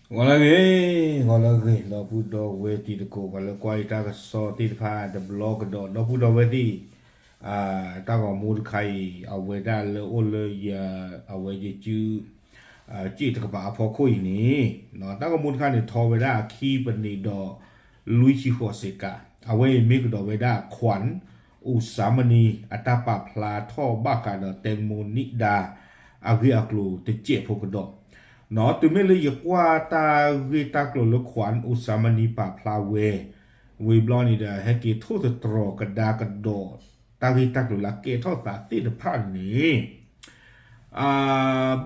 ဂီၤလၢအဂ့ၤ, ဂီၤလၢအဂ့ၤ ဒီပုၢ်ဒီဝဲၢ်တံၤသကိး ပှၤလၢကွၢ်ယတၢ်ကစီၣ်သ့ၣ်တဖၣ်တဘျီကဒီး ဒီပုၢ်ဒီဝဲၢ်သ့ၣ်, တၢ်ဂီၤမူတခါအံၤ အဝဲဒၣ်လၢအိၣ်လၢယ, အဝဲယစု, စ့ၣ်တကပၤအဖီခိၣ်အံၤန့ၣ်, တၢ်ဂီၤမူတခါန့ၣ် ထီဝဲဒၣ်အခံပနံးဒီး လွံၢ်ဆံဃိးစဲးကး, အဝဲအံၤမ့ၢ်ကဒီးဝဲဒၣ် ခွၣ် အိၣ်စၣ်မနံ အတၢ်ပာ်ဖျါထီၣ်ဘၣ်ဃးဒီး တဲမိနံဒါ အဂ့ၢ်အကျိၤတစဲးဖိကဒီး, တုၤမ့ၢ်လၢယကွၢ်တၢ်ဂ့ၢ်တၢ်ကျိၤလၢ ခွၣ် အိၣ်စၣ်မနံ ပာ်ဖျါဝဲ, ဝံၤဘျီန့ၣ်ဒီး ဟဲက့ၤထိၣ်သတြီၤကဒါကဒီး တၢ်ဂ့ၢ်တၢ်ကျိၤလၢအကဲထီၣ်သးသ့ၣ်တဖၣ်န့ၣ်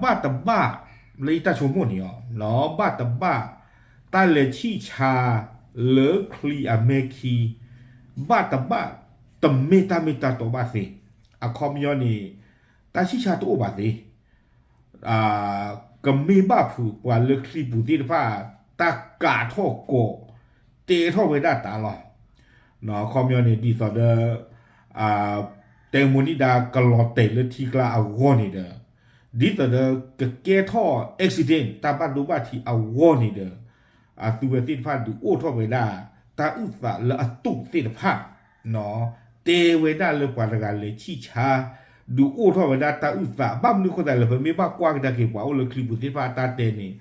ဘၣ်တဘၣ် လၢယတၢ်ဆိကမိၣ်န့ၣ်, ဘၣ်တဘၣ် တၢ်လဲၤဆံၣ်ဆါ လၢချံအမဲခံ, ဘၣ်တဘၣ် တမ့ၢ်တၢ်မ့ၢ်တၢ်တီဘၣ်သ့, အခီပညီန့ၣ် တၢ်ဆံၣ်ဆါတအိၣ်ဘၣ်သ့ ကမ့ၢ်ဘၣ်ဖုးပှၤလၢချံပူၤသ့ၣ်တဖၣ် တၢ်ကးထီၣ်ကိး တဲထီၣ်ဝဲဒၣ်တၢ်လီၤ. အခီပညီန့ၣ် ဒ်သိးဒီး တဲမိနံဒါ ကလီၤတဲာ်လၢထံကျါအဂီၢ်န့ၣ်ဒီး, ဒ်သိးဒီးကကဲထီၣ် accident တၢ်ဘၣ်ဒိဘၣ်ထံးအဂီၢ်န့ၣ်ဒီး, အသုဝဲသ့ၣ်တဖၣ်ဒုးအိၣ်ထီၣ်ဝဲဒၣ် တၢ်အုၣ်သးလၢအတူးသ့ၣ်တဖၣ် တဲဝဲဒၣ်လၢပှၤတဂၤလဲၤဆံၣ်ဆါ ဒုးအိၣ်ထီၣ်ဝဲဒၣ်တၢ်အုၣ်သး ဘၣ်မနုၤဃိသတးလဲၣ် ပမ့ၢ်ဘၣ်ကွၢ်ကဒါက့ၤ ပှၤအိၣ်လၢချံပူၤသ့ၣ်တဖၣ်အတၢ်တဲန့ၣ်,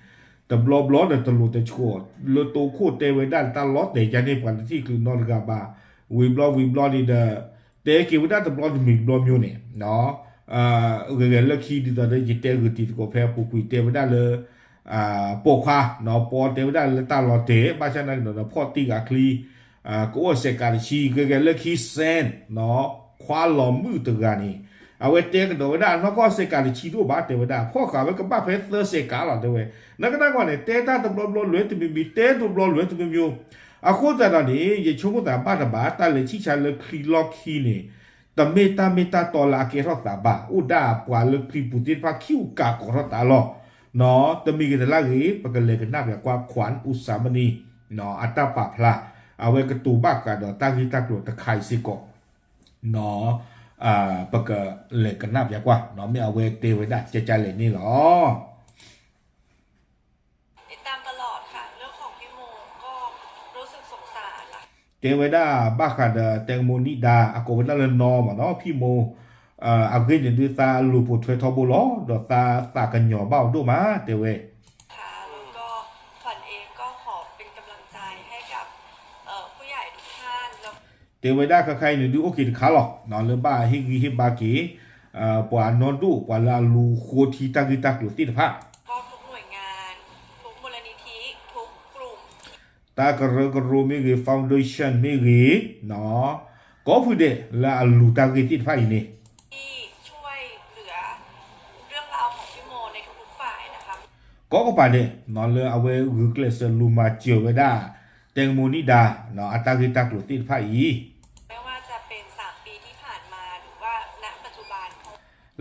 တဘျီဘျီဒီးတလိၤတဆှီၤ လၢတိခိၣ်တဲဝဲဒၣ်တၢ်လီၤတဲာ်ယါန့ၣ် ပှၤတထံၣ်ချုးနီတဂၤဘၣ်, ဝံၤဘျီဝံၤဘျီန့ၣ်ဒီး တဲက့ၤဝဲဒၣ်တဘျီတမံၤဘျီမ့ၢ်န့ၣ် ဂဲၤဂဲၤလၢခံဒ်သိးဒီး ယတဲဂုာ်တံၤသကိးဖဲအပူၤကွံာ်တဲဝဲဒၣ်လၢ ပိာ်ခွါ ပီတဲဝဲဒၣ်လၢတၢ်လီၤတဲာ် ဘၣ်ဆၣ်နာ်က့ၤဒီး ဖီၣ်တံၢ်ဂၤချံ ကအိၣ်စဲးကးတဆံ ဂဲၤဂဲၤလၢခံ စဲၣ် ခွါလီၤမုၣ်တဂၤန့ၣ် အဝဲတဲကဒီးဝဲဒၣ် နီၢ်ကီၢ်စဲးကးတဆံတအိၣ်ဘၣ် တဲဝဲဒၣ် ဖီၣ်ဃာ်ဝဲကဘၣ်ဖဲသၢစဲးကးလီၤ တဲဝဲ, နကနၣ်ကွၢ်န့ၣ် တဲတၢ်တဘျီဘျီလွဲတမံၤမံၤ တဲတဘျီလွဲတမံၤမံၤ, အဃိသတးဒီးန့ၣ် ယဆိကမိၣ်သးဘၣ်တဘၣ် တၢ်လဲၤဆံၣ်ဆါလၢချံလီၢ်ခံန့ၣ် တမ့ၢ်တၢ်မ့ၢ်တၢ်တီလၢအကဲထီၣ်သးဘၣ် အိၣ်ဒၣ်ပှၤလၢချံပူၤသ့ၣ်တဖၣ်ခံအိၣ်ကးကီးထီၣ်သးလီၤ. တမံၤဂ့ၤတလၢ်ဂ့ၤ ပကလဲၤကနၣ်ပၠးကွၢ် ခွၣ် အိၣ်စၣ်မနံ အတၢ်ပာ်ဖျါ အဝဲကတိၤဘၣ်ဃးဒီးတၢ်ဂ့ၢ်တၢ်ကျိၤတခါအံၤစ့ၢ်ကီး ပကလဲၤကနၣ်ပၠးကွၢ် မ့ၢ်အဝဲတဲဝဲဒၣ်ကကလဲၣ်န့ၣ်လီၤ. တဲဝဲဒၣ်ဘၣ်ဃးဒီး တဲမိနံဒါ အကိးဝဲဒၣ်လၢနီၢ်မးနီၢ် ဖံမိၢ် အဂ့ၢ်န့ၣ်ဒုးသးလိာ်ပိာ်ထွဲထီဘိလီၤ ဒီးသးသးကညီၤဘၣ်အီၤဒိၣ်မး တဲဝဲ တဲဝဲဒၣ်ခါခါအံၤန့ၣ်ဒုးအိၣ်က့ၤတခါလီၤ လၢဘၣ်ဟ့ၣ်ဂံၢ်ဟ့ၣ်ဘါက့ၤ ပှၤအနီၢ်ဒိၣ် ပှၤလၢအလူၤဃိထံတၢ်ဂ့ၢ်တၢ်ကျိၤသ့ၣ်တဖၣ် တၢ်ကရၢကရိမ့ၢ်ဂ့ၤ foundation မ့ၢ်ဂ့ၤ ကိးဖုဒဲးလၢအလူၤတၢ်ဂ့ၢ်သ့ၣ်တဖၣ်အံၤန့ၣ် ကိးကပၤဒဲး လၢအဝဲဂုာ်ကျဲးစၢးလူၤမၤစၢၤဝဲဒၣ် တဲမိနံဒါ အတၢ်ဂ့ၢ်တၢ်ကျိၤသ့ၣ်တဖၣ်အံၤ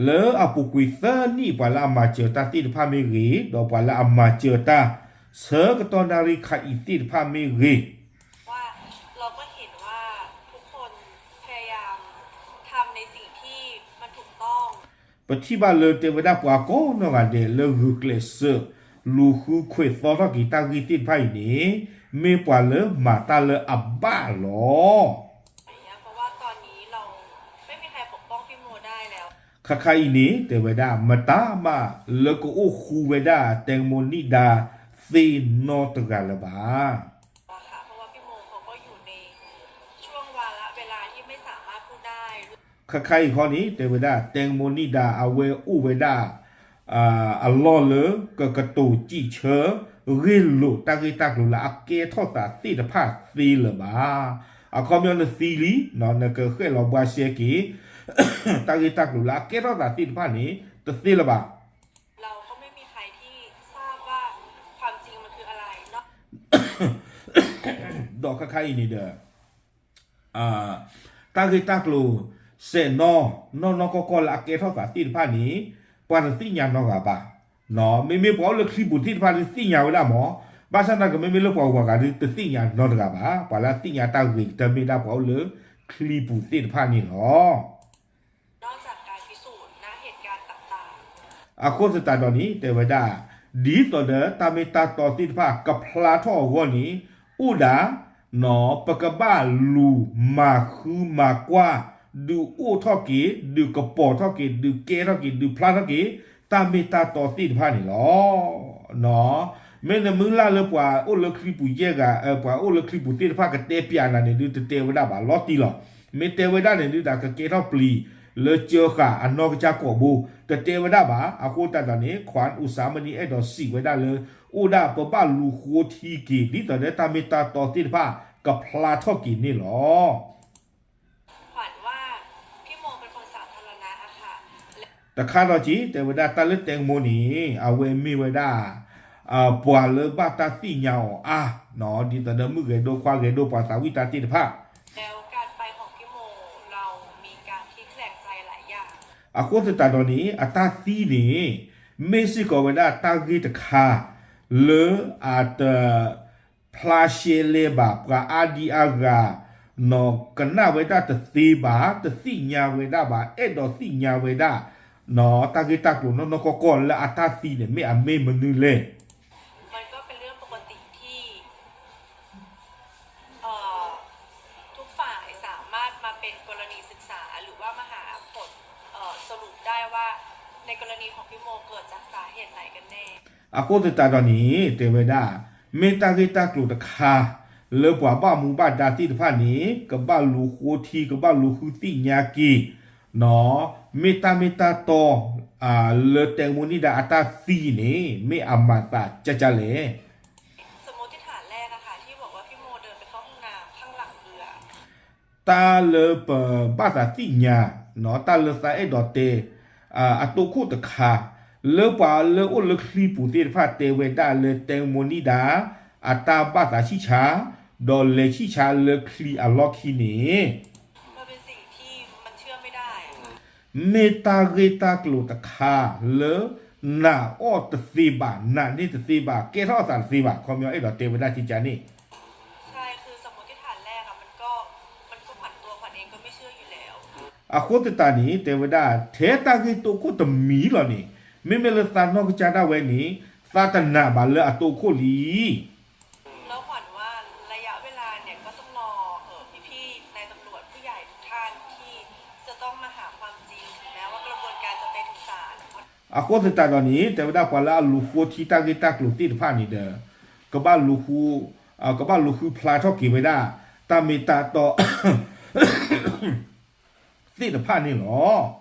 လၢအပူၤကွံာ်သၢနံၣ် ပှၤလၢအမၤစၢၤတၢ်သ့ၣ်တဖၣ်မ့ၢ်ဂ့ၤ ဒီးပှၤလၢအမၤစၢၤတၢ် ဆၢကတီၢ်နၣ်ရံၣ်ခါအံၤသ့ၣ်တဖၣ်မ့ၢ်ဂ့ၤ ပထံၣ်ဘၣ်လၢတဲဝဲဒၣ်ပှၤကိးနီၢ်ဂၤဒဲးလၢဂုာ်ကျဲးစၢး လူၤဃုခွဲးသီထီၣ်က့ၤတၢ်ဂ့ၢ်သ့ၣ်တဖၣ်အံၤန့ၣ် မ့ၢ်ပှၤလၢမၤတၢ်လၢအဘၣ်လီၤ. ခါခါအံၤန့ၣ် တဲဝဲဒၣ် မတၤမးလၢကအိၣ်ဃူဝဲဒၣ် တဲမိနံဒါ သ့ၣ်နီတဂၤလၢၤဘၣ်. ခါခါအံၤခီန့ၣ် တဲဝဲဒၣ် တဲမိနံဒါ အဝဲအိၣ်ဝဲဒၣ် အလီၢ်လၢကကတိၤစံးဆၢ ဂ့ၢ်လိာ်တၢ်ဂ့ၢ်တၢ်ကျိၤလၢအကဲထီၣ်သးသ့ၣ်တဖၣ်သ့လၢၤဘၣ်. အခီပညီနသံလံ နကဃဲၣ်လီၤဘှါရှဲက့ၤ တၢ်ဂ့ၢ်တၢ်ကျိၤလၢအကဲထီၣ်သးသ့ၣ်တဖၣ်န့ၣ် တသ့လၢၤဘၣ်. ဒီးခါခါအံၤန့ၣ်ဒီး တၢ်ဂ့ၢ်တၢ်ကျိၤ စဲးနီၢ် နီၢ်နီၢ်ကီၢ်ကီၢ်လၢအကဲထီၣ်သးသ့ၣ်တဖၣ်န့ၣ် ပှၤတသ့ၣ်ညါနီတဂၤဘၣ်. မ့မ့ၢ်ပှၤအိၣ်လၢချံပူၤသ့ၣ်တဖၣ်ဒုးသ့ၣ်ညါဝဲဒၣ်မး, ဘၣ်ဆၣ်သနာ်က့ မ့မ့ၢ်လၢပှၤဂုၤပှၤဂၤဒုးတသ့ၣ်ညါနီတဂၤဘၣ်. ပှၤလၢအသ့ၣ်ညါတၢ်ဂ့ၤကတၢၢ်မ့ၢ်ဒၣ်ပှၤအိၣ်လၢချံပူၤသ့ၣ်တဖၣ်န့ၣ်လီၤ. အဃိသတးဒီးန့ၣ် တဲဝဲဒၣ် ဒ်သိးဒီးတၢ်မ့ၢ်တၢ်တီသ့ၣ်တဖၣ်ကဖျါထီၣ်အဂီၢ်န့ၣ် အိၣ်ဒၣ် ပကဘၣ်လူၤမၤဃုမၤကွၢ် ဒုးအိၣ်ထီၣ်က့ၤ ဒုးကပီၤထီၣ်က့ၤ ဒုးကဲထီၣ်က့ၤ ဒုးဖျါထီၣ်က့ၤ တၢ်မ့ၢ်တၢ်တီသ့ၣ်တဖၣ်န့ၣ်လီၤ. မ့ၢ်နမုၢ်လၢ်လၢပှၤအိၣ်လၢချံပူၤယဲၢ်ဂၤ ပှၤအိၣ်လၢချံပူၤသ့ၣ်တဖၣ်ကတဲပၠးနၤန့ၣ်ဒုး တတဲဝဲဒၣ်ဘၣ် လီၤတံၢ်လီၤ. မ့ၢ်တဲဝဲဒၣ်န့ၣ်ဒုး တၢ်ကကဲထီၣ်ပျံၤလၢကၢဃာ်အနီၢ်ကစၢ်ကိာ်ဘိ တတဲဝဲဒၣ်ဘၣ်. အဃိသတးဒီးန့ၣ် ခွၣ်အူစၣ်မနံၤအဲၣ်ဒိးစံးဝဲဒၣ်လၢ အိၣ်ဒၣ်ပဘၣ်လူၤဃိထံက့ၤ ဒ်သိးဒီးတၢ်မ့ၢ်တၢ်တီသ့ၣ်တဖၣ်ကဖျါထီၣ်က့ၤန့ၣ်လီၤ. တခါဒီးက့ၤ တဲဝဲဒၣ်တၢ်လၢတဲကမိန့ၣ် အဝဲမ့ၢ်ဝဲဒၣ် ပှၤလၢဘၣ်တၢ်သ့ၣ်ညါအီၤအါ ဒ်သိးဒီးမုၢ်ဂဲၤဒိၣ်ခွါဂဲၤဒိၣ်ပှၤသးဝံၣ်တၢ်သ့ၣ်တဖၣ် အဃိသတးဒီးန့ၣ် အတၢ်သံန့ၣ် မ့ၢ်စ့ၢ်ကီးဝဲဒၣ်တၢ်ဂ့ၢ်တခါ လၢအတ ဖျါရှဲလဲဘၣ် ပှၤအါဒံအါဂၤ နီၢ်ကနၣ်ဝဲဒၣ်တသ့ဘၣ် တသ့ၣ်ညါဝဲဒၣ်ဘၣ် အဲၣ်ဒိးသ့ၣ်ညါဝဲဒၣ် တၢ်ဂ့ၢ်တၢ်ကျိၤနီၢ်နီၢ်ကီၢ်ကီၢ်လၢအတၢ်သံန့ၣ် မ့ၢ်အမ့ၢ်မနုၤလဲၣ်. มันก็เป็นเรื่องปกติที่ เอ่อ ทุกฝ่ายสามารถมาเป็นกรณีศึกษา หรือว่ามาหาผล เอ่อ สรุปได้ว่า ในกรณีของพี่โมเกิดจากสาเหตุไหนกันแน่ အဃိသတးဒီးန့ၣ် တဲဝဲဒၣ် မ့ၢ်တၢ်ဂ့ၢ်တၢ်ကျိၤတခါ လၢပှၤဘၣ်မူဘၣ်ဒါသ့ၣ်တဖၣ်န့ၣ် ကဘၣ်လူၤဃိထံ ကဘၣ်လူၤဃုသ့ၣ်ညါက့ၤ မ့ၢ်တၢ်မ့ၢ်တၢ်တီ လၢတဲကမိနံၣ်ဒၣ်အတၢ်သံန့ၣ် မ့ၢ်အမၤသးကၢ်ကၢ်လဲၣ်. สมมติฐานแรกอะค่ะ ที่บอกว่าพี่โมเดินไปเข้าห้องน้ำข้างหลังเรือ တၢ်လၢပဘၣ်သးသ့ၣ်ညါ တၢ်လၢသးအဲၣ်ဒိးတဲ အတိခိၣ်တခါ လၢပှၤလၢအိၣ်လၢချံပူၤသ့ၣ်တဖၣ်တဲဝဲဒၣ်လၢတဲကမိနံၣ်ဒၣ် အတၢ်ဘၣ်သးဆံၣ်ဆါ ဒီးလဲၤဆံၣ်ဆါလၢချံအလီၢ်ခံန့ၣ် မ့ၢ်တၢ်ဂ့ၢ်တၢ်ကျိၤတခါလၢ နၢ်အီၣ်တသ့ဘၣ် နၢ်န့ၢ်တသ့ဘၣ် ကဲထီၣ်အသးတသ့ဘၣ် ခီပညီအဲၣ်ဒိးတဲဝဲဒၣ်ကၢ်ကၢ်န့ၣ် အဃိသတးန့ၣ် တဲဝဲဒၣ် ထဲတၢ်ဂ့ၢ်တိခိၣ်တမံၤလီၤန့ၣ် မ့မ့ၢ်လၢသးနီၢ်ကစၢ်ဒၣ်ဝဲန့ၣ် သးတနာ်ဘၣ်လၢအတိခိၣ်လံ แล้วขวัญว่าระยะเวลาเนี่ยก็ต้องรอ เอ่อ พี่ๆ นายตำรวจผู้ใหญ่ทุกท่านที่จะต้องมาหาความจริง ถึงแม้ว่ากระบวนการจะไปถึงศาล အဃိသတးဒီးန့ၣ် တဲဝဲဒၣ်ပှၤလၢအလူၤဃိထံတၢ်ဂ့ၢ်တၢ်ကျိၤသ့ၣ်တဖၣ်န့ၣ်ဒီး ကဘၣ်လူၤဃု ကဘၣ်လူၤဃုဖျါထီၣ်က့ၤဝဲဒၣ် တၢ်မ့ၢ်တၢ်တီ သ့ၣ်တဖၣ်န့ၣ်လီၤ.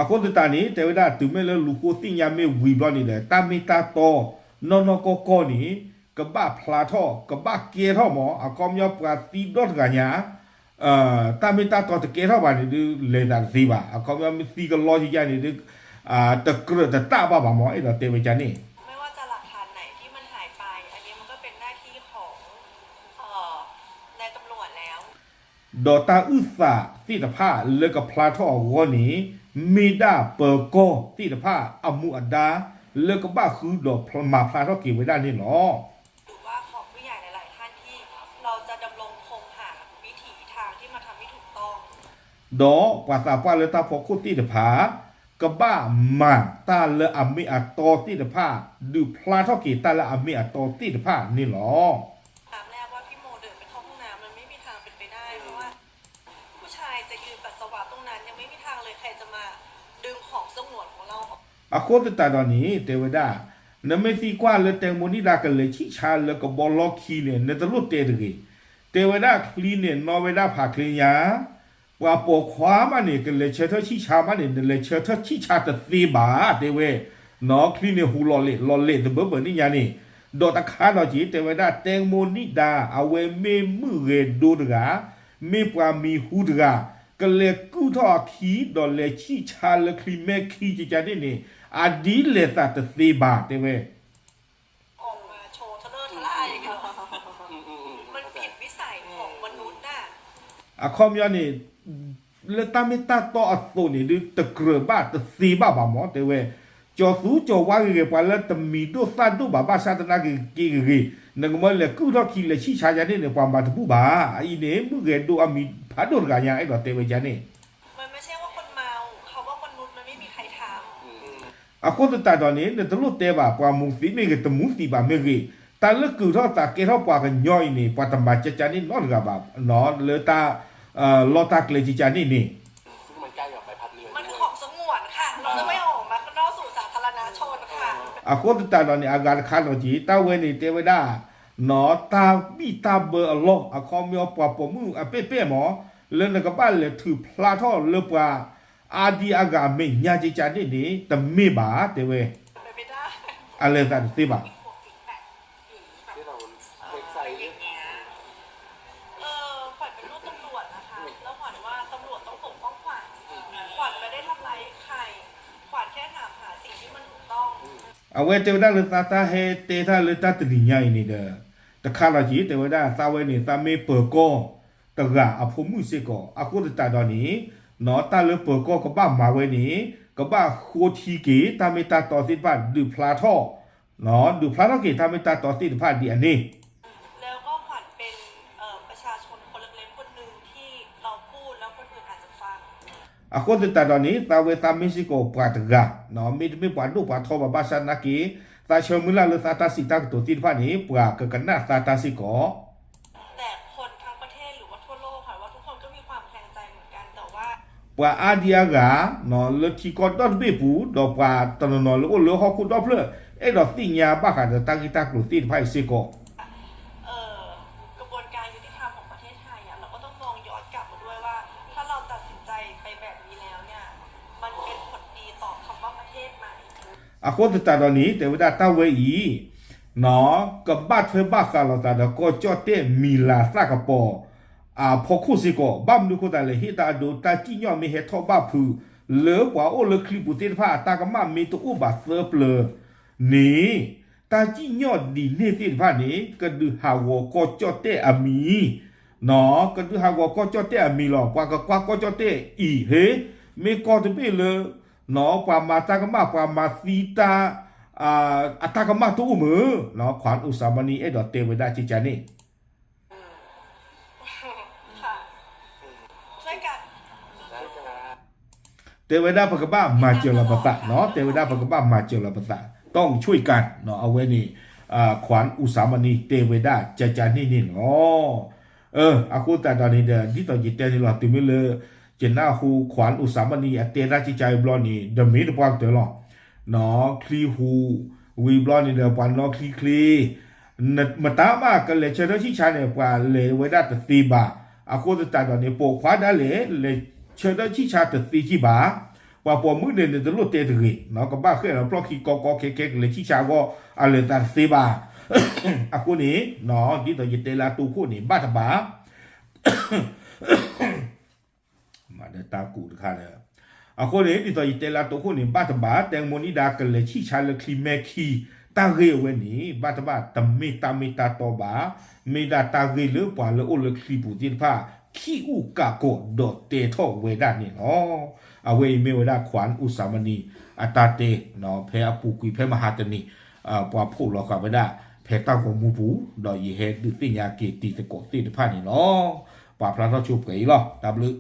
အဃိသတးန့ၣ် တဲဝဲဒၣ်တုၤမ့ၢ်လၢလူၤဃိသ့ၣ်ညါမ့ၢ်ဝံၤဘျီန့ၣ်ဒီး တၢ်မ့ၢ်တၢ်တီ နီၢ်နီၢ်ကီၢ်ကီၢ်န့ၣ် ကဘၣ်ဖျါထီၣ် ကဘၣ်ကဲထီၣ်မး အခီပညီပှၤသံဒီတဂၤညါ တၢ်မ့ၢ်တၢ်တီတကဲထီၣ်ဘၣ်န့ၣ်ဒုး လဲၤသးတသ့ဘၣ် အခီပညီမ့ၢ်သံကလီကယၤန့ၣ်ဒုး တကြၢးတတၢ်ဘၣ်ဘၣ်မး အဲၣ်ဒိးတဲဝဲကၢ်န့ၣ် ဒီးတၢ်အုၣ်သးသ့ၣ်တဖၣ်လၢကဖျါထီၣ်အဂီၢ်န့ၣ် မ့ၢ်ဒၣ်ပၢၤကီၢ်သ့ၣ်တဖၣ်အမူအဒါ လၢကဘၣ်ဃုဒီးမၤဖျါထီၣ်က့ၤဝဲဒၣ်န့ၣ်လီၤ. ဒီးပှၤသးပှၢ်လၢတၢ်ဖီခိၣ်သ့ၣ်တဖၣ် ကဘၣ်မၤတၢ်လၢအမ့ၢ်အတီသ့ၣ်တဖၣ် ဒုးဖျါထီၣ်က့ၤတၢ်လၢအမ့ၢ်အတီသ့ၣ်တဖၣ်န့ၣ်လီၤ. အဃိသတးဒီးန့ၣ် တဲဝဲဒၣ် နမ့ၢ်သံကွၢ်လၢတဲကမိနံၣ်ဒၣ်ကလဲၤဆံၣ်ဆါလၢကဘီလီၢ်ခံန့ၣ် နတလိၣ်တဲတဂ့ၤ. တဲဝဲဒၣ်ချံန့ၣ် နီၣ်ဝဲဒၣ်ဖးချ့ညါ ပှၤပိာ်ခွါမးန့ၣ် ကလဲၤဆၢထၢၣ်ဆံၣ်ဆါမးန့ၣ် နလဲၤဆၢထၢၣ်ဆံၣ်ဆါတသ့ဘၣ် တဲဝဲ နီၢ်ချံန့ၣ်ဟူးလီၤလဲာ် လီၤလဲာ်တဘၢဘၢန့ၣ်ညါန့ၣ် ဒီးတခါဒီးက့ၤ တဲဝဲဒၣ်တဲကမိနံၣ်ဒၣ် အဝဲမ့ၢ်မုၢ်ဂဲၤဒိတဂၤ မ့ၢ်ပှၤမံၤဟူတဂၤ ကလဲၤကုၢ်ထီၣ်အခံ ဒီးလဲၤဆံၣ်ဆါလၢချံမဲာ်ခံကကန့ၣ်န့ၣ် အဒ်လဲၤသးတသ့ဘၣ် တဲဝဲ အခီပညီန့ၣ် လၢတၢ်မ့ၢ်တၢ်တီအသိးန့ၣ်ဒုး တကြၢးဘၣ်တသ့ဘၣ်ဘၣ်မး တဲဝဲ ကၠီၤသူကၠီၤဝါဂ့ၤဂ့ၤ ပှၤလၢတမံၤဒိၣ်သၣ်ဒိၣ်ဘၣ် ဘၣ်ဆၣ်သနာ်က့ဂ့ၤဂ့ၤ နကမၢလဲၤကုၢ်ထီၣ်ခံလဲၤဆံၣ်ဆါယၤန့ၣ်န့ၣ် ပှၤမၤတဘူၣ်ဘၣ်. အအံၤန့ၣ် မုၢ်ဂဲၤဒိအမံၤဖးဒိၣ်တဂၤညါ အဲၣ်ဒိးတဲဝဲယၤန့ၣ် มันไม่ใช่ว่าคนเมา คำว่าคนนุษย์มันไม่มี အဃိသတးဒီးန့ၣ် နတလိၣ်တဲဘၣ် ပှၤမူးသံးမ့ၢ်ဂ့ၤ တမူးသံးဘၣ်မ့ၢ်ဂ့ၤ, တၢ်လၢကုာ်ထီၣ်သးကဲထီၣ်ပှၤကညီအံၤန့ၣ် ပှၤတမၤကကန့ၣ်နီတဂၤဘၣ်, လၢတၢ် လီၢ်တၢ်ကျဲကကန့ၣ်န့ၣ် มันคือของสงวนค่ะ เราจะไม่เอาออกมานอกสู่สาธารณชนค่ะ အဃိသတးဒီးန့ၣ် အဂၤတခါလီၤက့ၤ တၢ်ဝဲန့ၣ်တဲဝဲဒၣ် နီၢ် တၢ်ဘံၣ်တၢ်ဘၢအလီၢ် အခီပညီပှၤပိာ်မုၣ်အပဲၣ်ပဲၣ်မး လၢနကဘၣ်လဲၤထုးဖျါထီၣ်လၢပှၤအါဒံအါဂၤအမဲာ်ညါကကန့ၣ်န့ၣ် တမ့ၢ်ဘၣ် တဲဝဲ အလဲၤသးတသ့ဘၣ် เออขวัญเป็นลูกตำรวจนะคะ แล้วขวัญว่าตำรวจต้องปกป้องขวัญ ขวัญไม่ได้ทำร้ายใคร ขวัญแค่ถามหาสิ่งที่มันถูกต้อง အဝဲတဲဝဲဒၣ်လၢသးတၢ်ဟဲတဲတၢ်လၢတၢ်တနံၤညါအံၤန့ၣ်ဒီး တခါလီၤက့ၤ တဲဝဲဒၣ်သးဝဲန့ၣ် သးမ့ၢ်ပၢၤကီၢ်တဂၤအဖိမုၣ်စ့ၢ်ကီး အဃိသတးဒီးန့ၣ် နီၢ် တၢ်လၢပၢၤကီၢ်ကဘၣ်မၤဝဲန့ၣ် ကဘၣ်ဃိထံက့ၤ တၢ်မ့ၢ်တၢ်တီသ့ၣ်တဖၣ် ဒုးဖျါထီၣ် နီၢ် ဒုးဖျါထီၣ်က့ၤ တၢ်မ့ၢ်တၢ်တီသ့ၣ်တဖၣ်ဒ်အန့ၣ် แล้วก็ขวัญเป็นเอ่อประชาชนคนเล็กๆคนหนึ่งที่เราพูดแล้วคนอื่นอาจจะฟัง အဃိသတးဒီးန့ၣ် သးဝဲသးမ့ၢ်စ့ၢ်ကီးပှၤတဂၤ မ့တမ့ၢ်ပှၤဒိၣ်ပှၤထီဘၣ် ဘၣ်ဆၣ်နာ်က့ သးဆၢမုၢ်လၢ်လၢသးတၢ်စံးတၢ်ကတိၤသ့ၣ်တဖၣ်န့ၣ် ပှၤကကနၣ်သးတၢ်စ့ၢ်ကီး แต่คนทั้งประเทศหรือว่าทั่วโลกค่ะว่าทุกคนก็มีความแคลงใจเหมือนกันแต่ว่า ပှၤအါဒံအါဂၤ လၢထံကီၢ်ဒီတဘ့ၣ်ပူၤ ဒီးပှၤတနီၤနီၤလၢအိၣ်လၢဟီၣ်ခိၣ်ဒီဖျၢၣ် အဲၣ်ဒိးသ့ၣ်ညါဘၣ်ဃးဒီးတၢ်ဂ့ၢ်တၢ်ကျိၤသ့ၣ်တဖၣ်အံၤစ့ၢ်ကီး เอ่อกระบวนการยุติธรรมของประเทศไทยอ่ะ เราก็ต้องมองย้อนกลับมาด้วยว่า ถ้าเราตัดสินใจไปแบบนี้แล้วเนี่ย มันเป็นผลดีต่อคำว่าประเทศไหม အဃိသတးဒီးန့ၣ် တဲဝဲဒၣ်တၢ်ဝဲအံၤ နီၢ် ကဘၣ်ထွဲဘၣ်ဃးလိာ်သးဒီးကီၢ်ကၠီၣ်တဲၣ်မံၤလၤသၣ်ကပီၤ အဖီခိၣ်စ့ၢ်ကီး ဘၣ်မနုၤအဃိသတးလဲၣ် ဟ့ၣ်တၢ်အဒိ တၢ်စံၣ်ညီၣ်မ့ၢ်ဟဲထီၣ်ဘၣ်ဖုး လၢပှၤအိၣ်လၢချံပူၤသ့ၣ်တဖၣ်အတၢ်ကမၣ်မ့ၢ်တအိၣ်ဘၣ်သၢပျၢၤန့ၣ် တၢ်စံၣ်ညီၣ်ဒ်န့ၣ်သ့ၣ်တဖၣ်န့ၣ် ကဒုးဟးဂီၤကီၢ်ကၠီၣ်တဲၣ်အမံၤ နီၢ် ကဒုးဟးဂီၤကီၢ်ကၠီၣ်တဲၣ်အမံၤလီၤ. ပှၤကကွၢ်ကီၢ်ကၠီၣ်တဲၣ်အံၤ ဟ့ မ့ၢ်ကီၢ်တဘ့ၣ်လၢ နီၢ် ပှၤမၤတၢ်ကမၣ် ပှၤမၤသံတၢ် အတၢ်ကမၣ်တအိၣ်မုၢ် နီၢ် ခွၢ်အိၣ်စၣ်မနံ အဲၣ်ဒိးတဲဝဲဒၣ်ကကန့ၣ် တဲဝဲဒၣ်ပကဘၣ်မၤစၢၤလီၤပသး နီၢ် တဲဝဲဒၣ်ပကဘၣ်မၤစၢၤလီၤပသး ต้องช่วยกัน နီၢ် အဝဲန့ၣ် ခွၢ်အိၣ်စၣ်မနံ တဲဝဲဒၣ်ကကန့ၣ်န့ၣ်လီၤ. အဃိသတးဒီးန့ၣ်ဒီး ဒ်သိးယတဲန့ၣ်လီၤ တုၤမ့ၢ်လၢ ယနၢ်ဟူခွၢ်အိၣ်စၣ်မနံ အတဲဒၣ်ကကအံၤဘျီန့ၣ် ဒီးမ့ၢ်တပှၢ်ကတၢၢ်လီၤ. နီၢ် ချံဟူးဝံၤဘျီန့ၣ်ဒီး ပှၤနီၣ်ချံချ့ မတၤမးကလဲၤဆၢထၢၣ်ဆံၣ်ဆါန့ၣ် ပှၤလဲၤဝဲဒၣ်တသ့ဘၣ်. အဃိသတးဒီးန့ၣ် ပိာ်ခွါဒၣ်လဲာ် လဲၤဆၢထၢၣ်ဆံၣ်ဆါတသ့ကံဘၣ်. ပှၤပိာ်မုၣ်န့ၣ် နတလိၣ်တဲတဂ့ၤ နီၢ် ကဘၣ်ဃဲၣ်လီၤဖျီၣ်ခံကီကီခဲခဲ ကလဲၤဆံၣ်ဆါအဂီၢ် အလဲၤသးတသ့ဘၣ်. အဃိန့ၣ် နီၢ် ဒ်သိးယတဲလၢအတိခိၣ်န့ၣ် ဘၣ်တဘၣ် မၤဒီးတၢ်ကူးတခါဒီး အဃိန့ၣ် ဒ်သိးယတဲလၢအတိခိၣ်န့ၣ် ဘၣ်တဘၣ် တဲမိၢ်နံၣ်ဒါကလဲၤဆံၣ်ဆါလၢချံမဲၢ်ခံ တၢ်ဂ့ၢ်အဝဲန့ၣ် ဘၣ်တဘၣ် တမ့ၢ်တၢ်မ့ၢ်တၢ်တီဘၣ်, မ့ၢ်ဒၣ်တၢ်ဂ့ၢ်လၢပှၤလၢအိၣ်လၢချံပူၤသ့ၣ်တဖၣ် ခံအူကးကီးဒီးတဲထီၣ်ဝဲဒၣ်န့ၣ်လီၤ. အဝဲအံၤမ့ၢ်ဝဲဒၣ်ခွၢ်အိၣ်စၣ်မနံ အတၢ်တဲ နီၢ် ဖဲအပူၤကွံာ်ဖဲမဟါတနံၤ ပှၤဖီၣ်လီၤဃာ်ဝဲဒၣ် ဖဲတၢ်ဂီၤမူပူၤ ဒီးယဟဲဒုးသ့ၣ်ညါက့ၤတံၤသကိးသ့ၣ်တဖၣ်န့ၣ်လီၤ. ပာ်ဖျါထီၣ်ဆိပှဲၤအံၤလီၤ. တၢ်ဘျုး